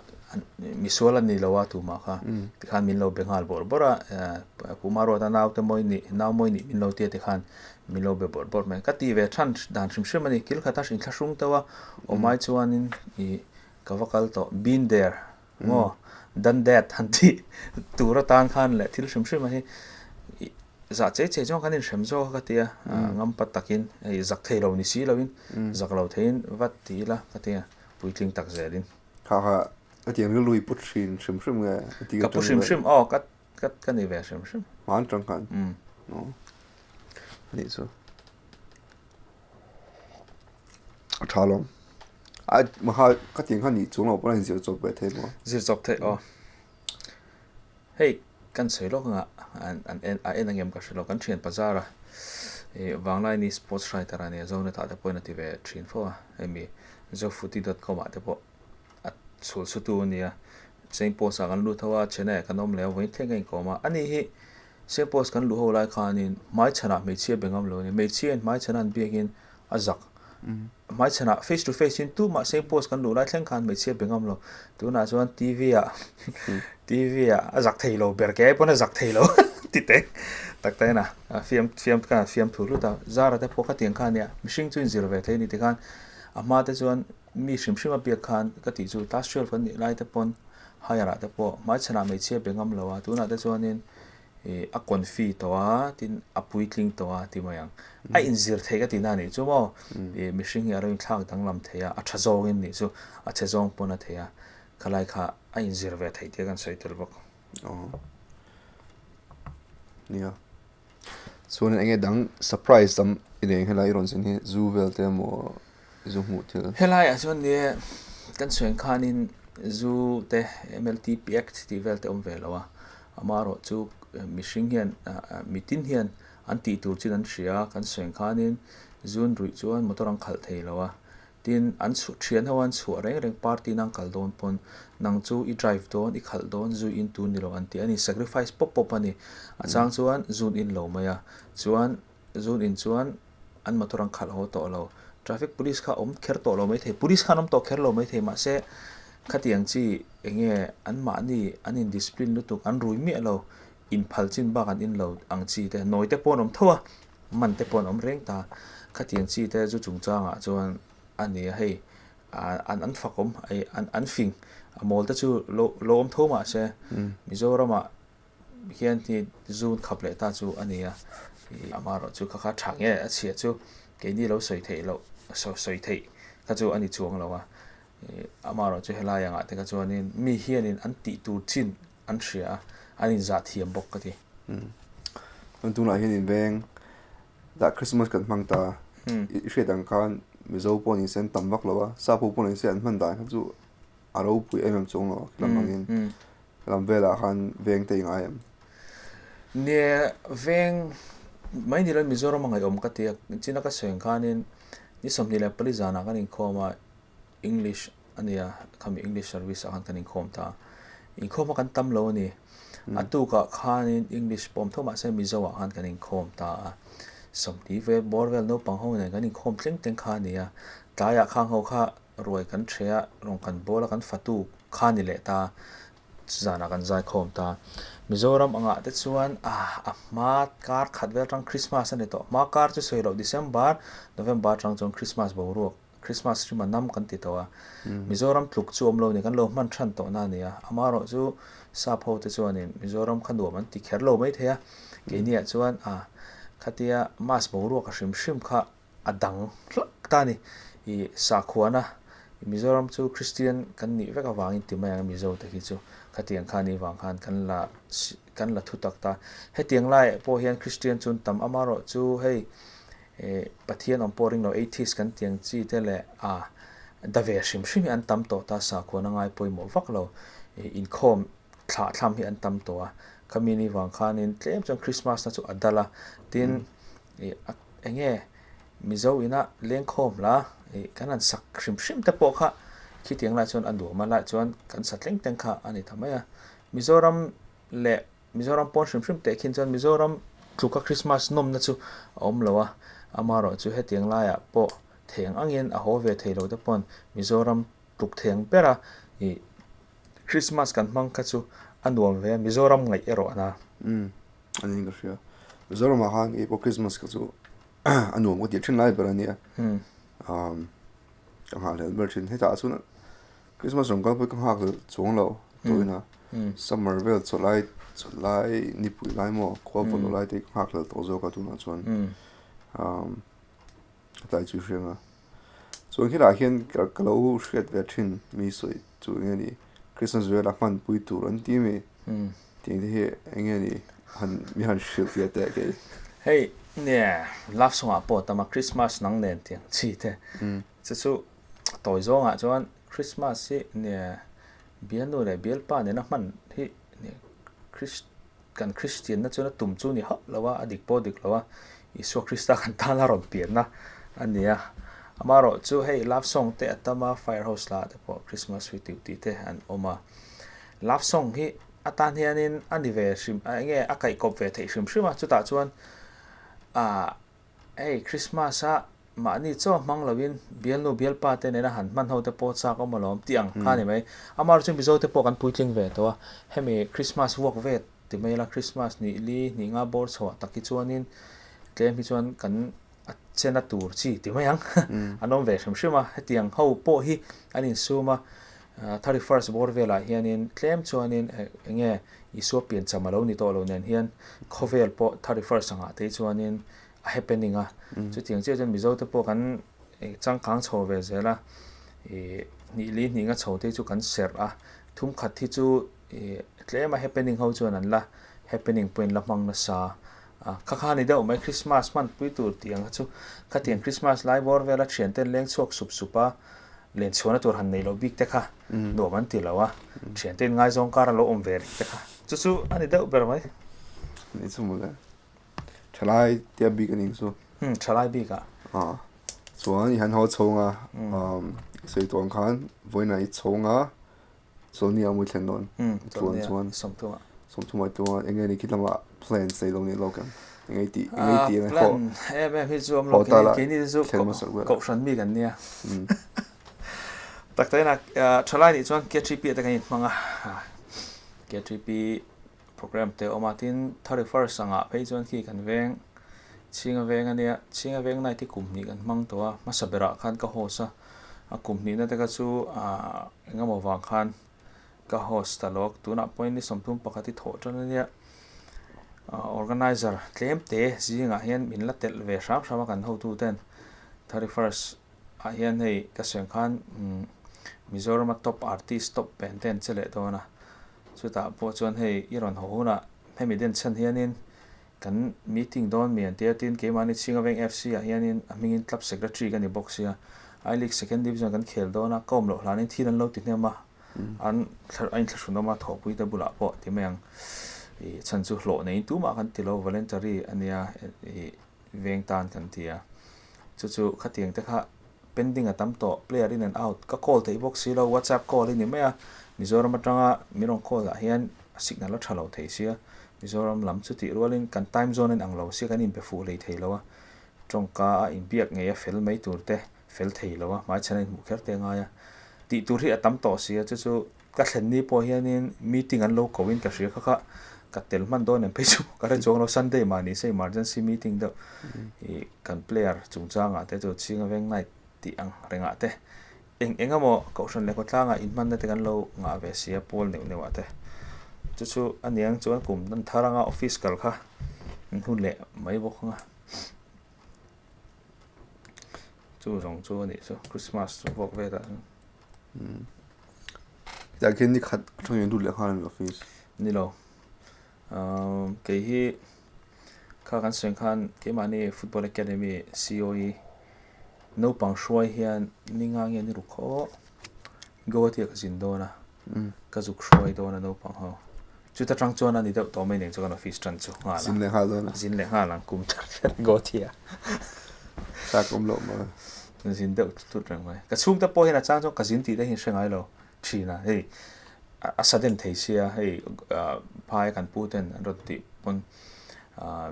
misual a ni lo a tumah kha tikhan min lo be nghal bawrh bawrh a, Puma Ruata naute mawi nih, nau mawi nih min lo tia tikhan min lo be bawrh bawrh mai. Ka ti ve than dan hrim hrim a ni, kil khata inthlahrung deuh a, awmai chuanin ih ka va kal tawh, been there maw, done that han tih tur atan khan leh thil hrim hrim a hi ih zah chei chei chuan kan inhrem zawk a ka ti a, ngampa takin hei zak thei lo ni si loin zak lo theiin va ti ila ka ti a. Puitling tak zelin.
Kha kha a tiang rilru i pu thin hrim hrim nge?
Ka pu hrim hrim aw ka ka ka ni ve hrim hrim.
Hman tang khan. Aw. Anih chu. A tha lawm. A maha ka tiang khan nih chuang lo pawh a inzir chawp ve thei maw?
Zir chawp thei aw. Hei kan sawi lawk anga an an en a en angem ka hre lo kan thian bazar a ih Vanglaini sports writer a nia Zoneta te pawhin a ti ve thin fo a hemi Zofuti dot com ah te pawh a chhul chhutu a nia Saint Paul's ah kan lut ho a Chennai ah kan awm leh a vawiin thleng ka inkawm a ani hi Saint Paul's kan luh ho lai khanin hmaichhanah hmeichhia be ngam lo a ni hmeichhia in hmaichhana an biakin a zak. Hmaichhanah face to face in tumah same post kan luh lai thleng khan hmeichhia be ngam lo. Tunah chuan TV ah TV ah a zak thei lo ber ke ai pawn a zak thei lo ti teh tak tak in a fiam fiam khan fiam thu hlut a. Zara te pawh khatiang kha ania mihring chu inzir ve thei a ni tikhan a hma te chuan mi hrim hrim a biak khan ka tih chu class 12 kan nih lai te pawn higher ah te pawh hmaichhanah hmeichhia be ngam lo a tunah te chuanin ih a confi tawh a tin a puitling tawh a ti mai ang. A inzir theih ka tihna a nih chu maw? Ih mihring hi a lo inthlak danglam thei a, a tha zawngin nih chu a chhe zawng pawn a thei a, khalai kha a inzir ve theih tih a kan sawi tel bawk.
Aw. Nia. Chuanin enge dang surprise dang i nei helai i rawn zin hi zu vel te emaw zu hmuh thil.
Helaiah chuan nia kan sawi ang khanin zu te MLTP Act tih vel te awm ve lo a, Amaherawh chu mihring hian mitin hian an tih tur chin an hria a, kan sawi ang khanin zun ruih chuan motor an khalh thei lo a, tin an chhuah thian ho an chhuah reng reng party in an kal dawn pawn nang chu i drive dawn i khalh dawn zu in tur ni lo an ti a ni, sacrifice pawp pawp a ni, a chang chuan zun in lo mai a, chuan zun in chuan an motor an khalh haw tawh lo, traffic police kha awm kher tawh lo maithei, police khan awm tawh kher lo maithei mahse khatiang chi eng nge an mahni an in discipline lutuk an rui miah lo, inphal chin bak an in lo ang chi te nawi te pawh an awm tho a, man te pawh an awm reng ta, khatiang chi te zu chungchangah chuan a ni a hei an an fak awm an an fing a mawl te chu lo lo awm tho mahse Mizoramah hian hi zun khap leh ta chu a ni a, ih amaherawh chu kha kha tha nge a chhia chu keini lo sawi theih loh sawi theih kha chu a ni chuang lo a, ih amaherawh chu helai angah te kha chuanin mi hianin an tih tur chin an hria a, an inzah thiam bawk ka ti.
Chuan tunah hian inveng dah Christmas kan hmang ta, i hriat ang khan Mizo pawh ni se an tam vak lo a, Sap ho pawh ni se an hman dan kha chu a ropui em em chuang lo a, lam angin. Lam velah khan veng te i ngai em?
Nia, veng mai ni lo Mizoram a ngaihawm ka ti a, china ka sawi ang khanin ni 24 zanah kan inkhawm a, English a nia, khami English service ah khan kan inkhawm ta a, inkhawm a kan tam lo a ni. A tukah khanin English pawh awm tho mahse Mizo ah khan kan inkhawm ta a, 20 vel bawr vel naupang ho nen kan inkhawm thleng thleng kha a ni a, tlaiah khang ho kha Ruai kan ṭhe a, rawn kan bawl a, kan fatu kha ni leh ta, zanah kan zai khawm ta. Mizoram angah te chuan ah a hma kar khat vel atang Christmas a ni tawh. Hma kar chu sawi loh December, November atang chuan Christmas boruak, Christmas rim a nam kan ti tawh a. Mizoram tluk chu awm lo ni, kan lo hman than tawh na a ni a. Amaherawh chu sap ho te chuanin Mizoram kha nuam an ti kher lo maithei a. Keiniah chuan ah khatia mass boruak a hrim hrim kha a dang hlak ta a ni. Ih sakhuana Mizoram chu Kristian kan nih vek avangin ti mai ang Mizo te khi chu khatiang kha anih vang khan kan la kan la thu tak ta. Hetiang laiah pawh hian Kristian chu an tam amaherawh chu hei eh Pathian awm pawh ring lo atheist kan tih ang chi te leh ah da ve hrim hrim hi an tam tawh ta sakhuana ngai pawimawh vak lo ih inkhawm thlah thlam hi an tam tawh a. Khami ni vang khanin tlem chuan Christmas na chu a dal a tin Ih a enge Mizo ina lengkhawm la ih kan han sak hrim hrim te pawh kha khitiang lai chuan a nuam a lai chuan kan sa tleng tleng kha a ni ta mai a. Mizoram leh Mizoram pawn hrim hrim teh khin chuan Mizoram tluka Christmas nawmna chu a awm lo a, amaherawh chu hetiang laiah pawh theng angin a haw ve thei lo te pawn Mizoram tluk theng bera ih Christmas kan hmang kha chu a nuam ve a, Mizoram ngaih erawh a na.
Umm a niin ka hria. Mizoramah khan kei pawh Christmas kha chu a nuam ka tih thin lai ber a nia. Umm ka nghahhlelh ber thin. Hetah chuan Christmas rawn kal pawh ka nghakhlelh chuang lo tawhina summer vel chawlh lai chawlh lai nipui lai maw khua vawlh lai te ka nghakhlelh tawh zawk a tunah chuan umm tlai chu hriang a. Chuan helaiah hian ka lo hriat ve thin mi sawi chu eng nge ni Christmas vela hmanpui tur an ti ami tih te hi eng nge ni han mi han hrilh fiah teh kei.
Hei nia love song ah pawh a tam a Christmas nang nen tih ang chi te chu chu tawi zawngah chuan Christmas hi nia bialnu leh bialpa nena hman hi nia Christ Kan Kristianna chuan a tum chu ni hauh lo a, a dik pawh a dik lo a, Isua Krista kan tan a rawn pianna a ni a. Amaherawh chu hei love song te a tam a, fire house lah te pawh Christmas with you tih te an awm a. Love song hi atan hianin a ni ve hrim eng nge a kaihkawp ve theih hrim hrim a, chutah chuan ah hei Christmas a. Mahni chaw hmang loin bialnu bialpa te nena han hman ho te pawh chak awm alawm tih ang kha a ni mai. Amaherawhchu chu Mizo te pawh kan puitling ve tawh a, hemi Christmas vuak vet ti mai ila Christmas ni li hnih nga bawr chhoah tak hi chuanin tlem hi chuan kan a chena tur chi ti mai ang an awm ve hrim hrim a, hetiang ho pawh hi an insum a, 31st bawr velah hianin tlem chuanin eng nge Isua piancham a lo ni tawh lo nen hian khawvel pawh 31st angah te hi chuanin a happening a, chutiang chiah chuan Mizo te pawh kan changkang chho ve zel a, ih hnih li hnih nga chho te chu kan serh a, thum khat hi chu ih tlem a happening ho chuan an la happening pawhin la hmang nasa a, kha kha ni deuh mai Christmas hman pui tur tih ang kha chu khatiang Christmas lai bawr vela thian ten leng chhuak sup sup a, len chhuahna tur han nei loh bik te kha nuam an ti lo a, thian ten ngaizawng kar a lo awm ve reng te kha chu chu a ni deuh ber mai.
Ni chu mawle. Thalai tia bik a ning chu.
Hmm, thalai bik ah.
Ah, chuan i han haw chhawng a, um, sawi tawh ang khan vawiinah i chhawng a, chawlhni ah mawi thlen dawn.
Hmm,
Chuan
chawlhni ah
chuan
sawmthum ah.
sawmthum ah chuan eng nge ni khi lamah plan sei lo ni lawk em? Eng nge i tih, eng nge i
Ah,
tih eng nge
plan
haw
em em hi chu awm lo,
haw ta la
keini chu
thlen hmasak ber ah.
kohhran mi kan nia.
Hmm.
Tak takin ah, thalai nih chuan KTP ah te kan inhmang a, KTP Program te a awm a, tin 31st angah phei chuan khi kan veng Chhinga veng a nia, Chhinga veng night hi kum hnih kan hmang tawh a, hmasa berah khan ka host a, a kum hnihna te kha chu ahh engemaw vang khan ka host ta lawk, tunah pawhin ni 31 hi thawh tan a nia, ahh organizer tlem te zingah hian min la telh ve hram hram a kan hotu ten 31st ah hian hei ka sawi ang khan umm Mizorama top artist top band te an che leh dawn a. Chutah pawh chuan hei i rawn haw hunah hemi den chhan hianin kan meeting dawn mi an tia tin keimahni Chhinga Veng FC ah hianin a hmingin club secretary ka ni bawk sia I League second division kan khel dawn a ka awm loh hlanin thil an lo ti hnem a an a inthlahrun awm a thawhpui te bulah pawh ti mai ang ih chhan chu hlawh neiin tumah kan ti lo voluntary ania ih veng tan kan ti a chu chu khatiang te kha pending a tam tawh player in and out ka call theih bawk si lo whatsapp call hi ni mai a Mizoram atanga min rawn call ah hian a signal a tha lo thei sia Mizoram lam chu tih rualin kan time zone a inang lo sia kan inbe fuh hlei thei lo a tawngka a inbiak ngei a fel mai tur te fel thei lo a hmaichhan a inhmuh kher te a ngai a tih tur hi a tam tawh sia chu chu Ka thlen ni pawh hianin meeting an lo ko in ka hria kha kha ka tel hman dawn em phei chu ka hre chuang lo Sunday mah ni se emergency meeting deuh ih kan player chungchangah te chu Chhinga Veng Night tih ang rengah te eng eng emaw Kohhran leh khawtlangah inhmanna te kan lo ngah ve sia pawl neuh neuh ah te chu chu a niang chuan kum dan thar anga office kal kha an hun leh mai bawk ang a chu zawng chu a nih chu Christmas chu vuak vel ah chuan.
Tah khian ni khat atang in lut leh nghal a ni office.
Ni lo. Kei hi kha kan sawi khan keimahni football academy COE naupang hruai hian ni nga nge ni ruk khaw Guwahati ah ka zin dawn a ka zuk hruai dawn a naupang ho. Chuta tang chuan a ni deuh tawh mai nen chu kan office tan chu nghal a.
Zin leh nghal dawn a.
Zin leh nghal ang kum thar hian Guwahati ah.
Chak awm loh maw.
Zin deuh tut tut reng mai. Ka chhungte pawh hian a chang chuan ka zin tih te hi an hre ngai lo thin a, hei a sudden thei sia hei phai kan pu ten an rawn tih pawn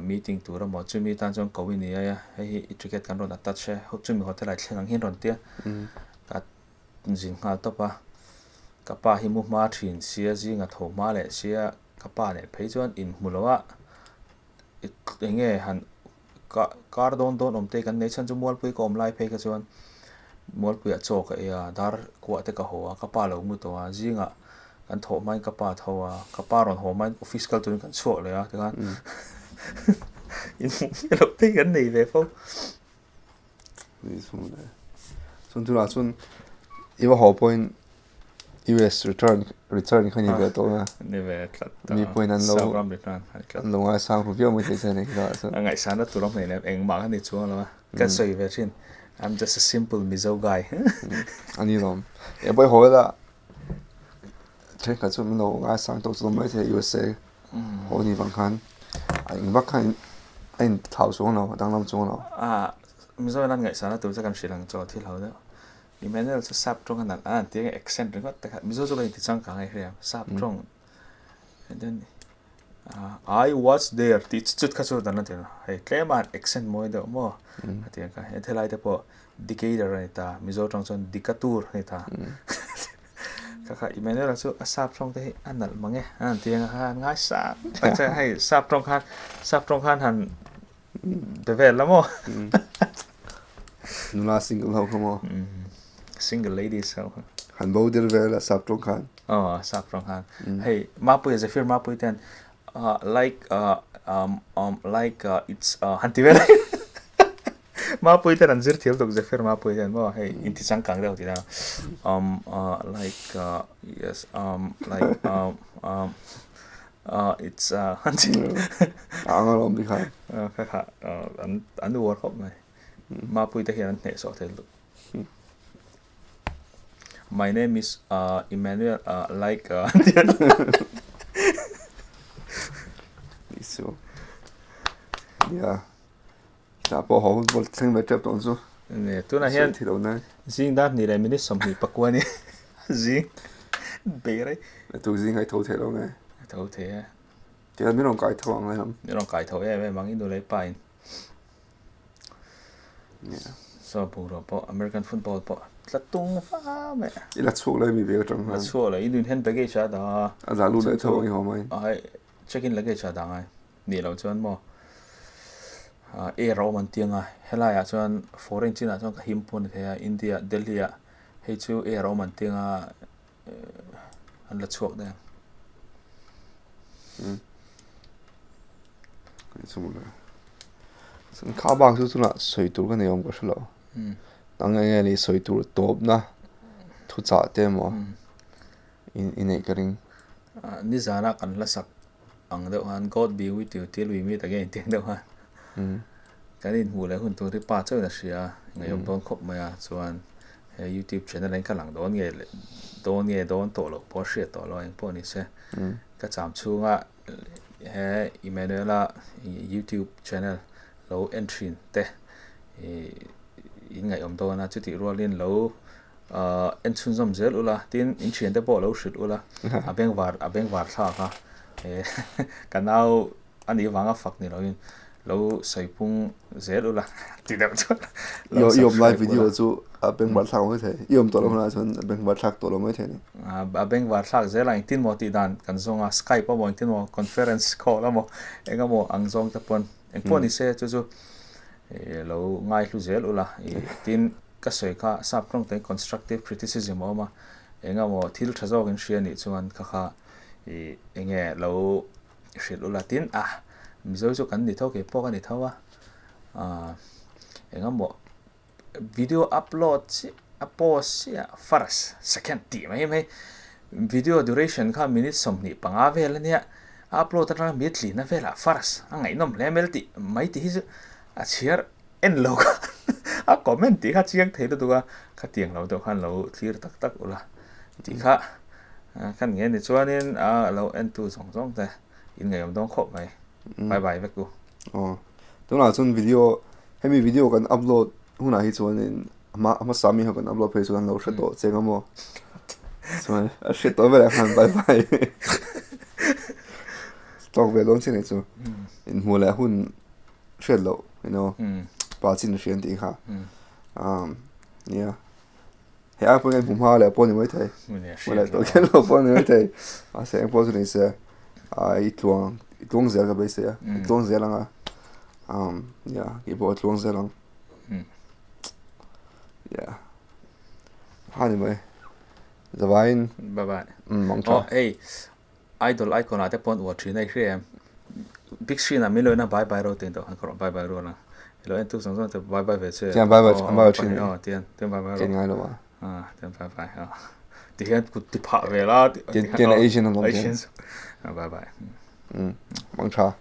meeting tur emaw chumi tan chuan ko i ni ai a, hei hi i ticket kan rawn attach e, chumi hotel ah i thleng ang hi an rawn ti a, ka zin nghal tawp a, ka pa hi mu hma thin sia zinga tho hma leh sia ka pa leh phei chuan inhmu lo a eng nge han kar dawn dawn awm te kan nei chhan chu mualpui ka awm lai phei kha chuan mualpuiah chaw ka ei a dar kuah te ka haw a ka pa lo mu tawh a zingah kan thawh hmain ka pa tho a ka pa rawn haw hmain office kal turin kan chhuak leh a tikhan inhmuh miah loh te hi kan nei ve fo.
Chuan tunah chuan i va haw pawhin US return return kha ni ve tawh a.
Ni ve tlat
ta. Mi pawhin an lo
Sapram return kha ni tlat.
An lo ngaisang ru viau mai thei che a ni khitah chuan.
A ngaihsan na tur a hmei nen engmah kha ni chuang lo a. Ka sawi ve thin. I'm just a simple Mizo guy.
A ni lawm. E pawh i haw ila thenkhat chu min lo ngaisang tawk chu mai thei USA haw ni vang khan a eng vak khan a in thlau chuang lo a danglam chuang lo.
A Mizo in an ngaihsan na tur chu kan hrilh ang chaw thil ho deuh. Emmanuel chu sap tawng a nalh a an ti ang accent ringawt te kha Mizo chu ka inti changkang a i hria sap tawng and then. I was there tih chut chut kha chu dan a ti a, hei tlem a han accent mawi deuh maw a ti ang kha. He helai te pawh Decatur a ni ta, Mizo tang chuan Dikatur a ni ta. Kha kha Emmanuel-a chu a sap tawng te hi a nalh mang e a han ti ang a, kha ngai sap tak che hei sap tawng khan sap tawng khan han be vel la maw.
Nula single ho kha maw?
Single ladies ho kha.
Han bo der vel a sap tawng khan.
Aw sap tawng khan. Hei Mapuia Zephyr Mapuia ten like um um like it's han ti vel. Mapui ten an zir thiam tuk Zephyr Mapui ten maw hei inti changkang deuh tih na um uh like uh yes um like um um uh it's uh han ti
A ang alawm ti kha.
Kha kha an an uar khawp mai. Mapui te hian an hnehsawh thei lutuk. My name is uh Emmanuel uh like uh an ti a.
Isu. Yeah. Tah pawh haw hun pawh thleng ve tep tawh ang chu.
Nge tunah hian
Sawi thilo nai.
Zing dar hnih leh minute 21 a ni. Zing bei rei.
Tu zing ai tho thei lo nge.
Tho thei e.
Tihian min rawn kai tho ang lehlam.
Min rawn kai tho em em ang i nu leh i pa in. So bungrua pawh American football pawh tla tung fa mai.
I la chhuak lai mi ve atang
khan. La chhuak lo i nun hian baggage a dah a.
A dah lut leh tho ang i haw mai.
Ai check in luggage a dah ngai. Nih loh chuan maw air a awm an ti ang a, helaiah chuan foreign chinah chuan ka him pawh a ni thei a, India Delhi ah hei chu air a awm an ti ang a an la chhuak daih ang.
Kha bak chu tunah sawi tur ka nei awm ka hre lo. Nang eng nge ni sawi tur tawpna thuchah te emaw i neih ka ring.
Nizana kan hla sak ang deuh khan God be with you till we meet again tih ang deuh khan kan inhmuh leh hun tur hi pa chauhin a hria a, ngaihawm dawn khawp mai a, chuan he youtube channel ah hian ka lang dawn nge leh dawn nge dawn tawh loh pawh a hriat tawh lo a engpawh ni se ka cham chhunga he Emmanuel-a youtube channel lo en thin te ih in ngaihawm dawn a chutih rualin lo Ahh en chhunzawm zel ula tin in thiante pawh lo hrilh ula a bengvar a bengvar thlak a he ka nau a nih vanga fak ni loin lo sawi pung zel ula ti deuh chuan
lo i awm lai video chu a bengvar thlak mai thei i awm tawh lo hunah chuan a bengvar thlak tawh lo mai thei ni
a bengvar thlak zel a engtin maw tih dan kan zawng a skype emaw engtin maw conference call emaw eng emaw ang zawng te pawn engpawh ni se chu chu lo ngaihlu zel ula tin Ka sawi kha sap tawng te constructive criticism a awm a, eng emaw thil tha zawk in hria nih chuan kha kha ih eng nge lo hrilh ula tin a Mizo chu kan ni tho kei pawh ka ni tho a, ah eng emaw video upload chiah a post chiah first second tih mai mai video duration kha minute 25 vel ania a upload atanga minute tlina velah first a ngaihnawm hle mai tih mai tih hi chu a chhiar En lo kha a comment tih kha chiang thei lutuk a, khatiang lo deuh khan lo thlir tak tak ula tih kha kan nge ni chuanin a lo entu zawng zawng te in ngaihawm dawn khawp mai. Bye bye vek u.
Aw tunah chuan video hemi video kan upload hunah hi chuanin a hma a hmasa mi ho kan upload phei chuan an lo hre tawh che ang maw chuan a hre tawh velah khan bye bye tawk ve dawn che ni chu inhmuh leh hun hriat loh you know pa chin a hria an tih kha um nia he ai pawh hian hmu hma leh pawh a ni maithei hmu leh tawh kher lo pawh a ni maithei mahse eng pawh chu ni se ah i tluang i tluang zel ka beisei a i tluang zel ang a um nia kei pawh a tluang zel ang yeah ha ni mai zavaiin
bye bye
mang tha
oh hei Idol icon ah te pawn uar thin a i hria em? Big screen ah min lo en a bye bye ro tih tawh khan ka rawn bye bye rual a. I lo en tuk zawng zawng te bye bye ve che.
Tiang bye bye an bye bye thin
aw tiang tiang bye bye
ro. Ngai lo a.
Ah tiang bye bye aw. Ti hian kut ti phah ve la.
Tiang Asian an awm
tiang. Asian bye bye.
Mang tha.